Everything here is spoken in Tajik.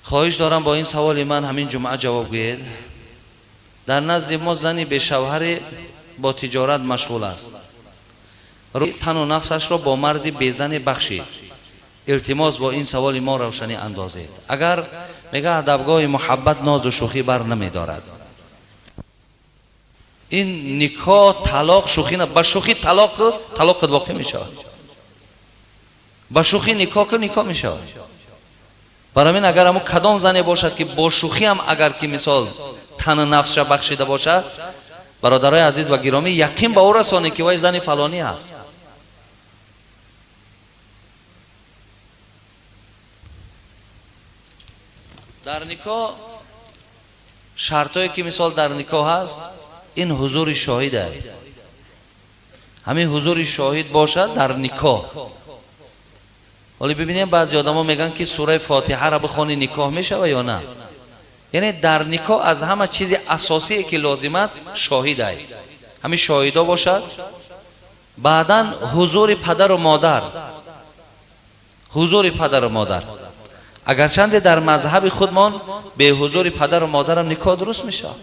Хоҳиш дорам, бо ин саволи ман ҳамин ҷумъа ҷавоб гӯед. Дар назди мо зани бешавҳаре бо тиҷорат машғул аст, тану нафсашро бо марди безане бахшид. Илтимос, бо ин саволи мо равшанӣ андозед. Агар мега адабгоҳи муҳаббат нозу шӯхӣ бар намедорад. Ин никоҳ, талоқ шӯхӣ на. Ба шӯхӣ талоқ, талоқат воқеъ мешавад, ба шӯхӣ никоҳ ку, никоҳ мешавад. Барои ҳамин, агар ҳамун кадом зане бошад, ки бо шӯхӣ ҳам агар ки мисол тану нафсша бахшида бошад, бародарои азиз ва гиромӣ, яқин ба ӯ расонед, ки вай зани фалонӣ аст. Дар никоҳ шартое, ки мисол дар никоҳ ҳаст, ин ҳузури шоҳид аст. Ҳамин ҳузури шоҳид бошад дар никоҳ. Ҳоло бибинем, баъзе одамо мегӯянд, ки сураи Фотиҳаро бихони, никоҳ мешава ё на. Яъне дар никоҳ аз ҳама чизи асосие, ки лозим аст, шоҳид ай. Ҳамин шоҳидо бошад, баъдан ҳузури падару модар. Ҳузури падару модар, агарчанде дар мазҳаби худмон беҳузури падару модарам никоҳ дуруст мешавад.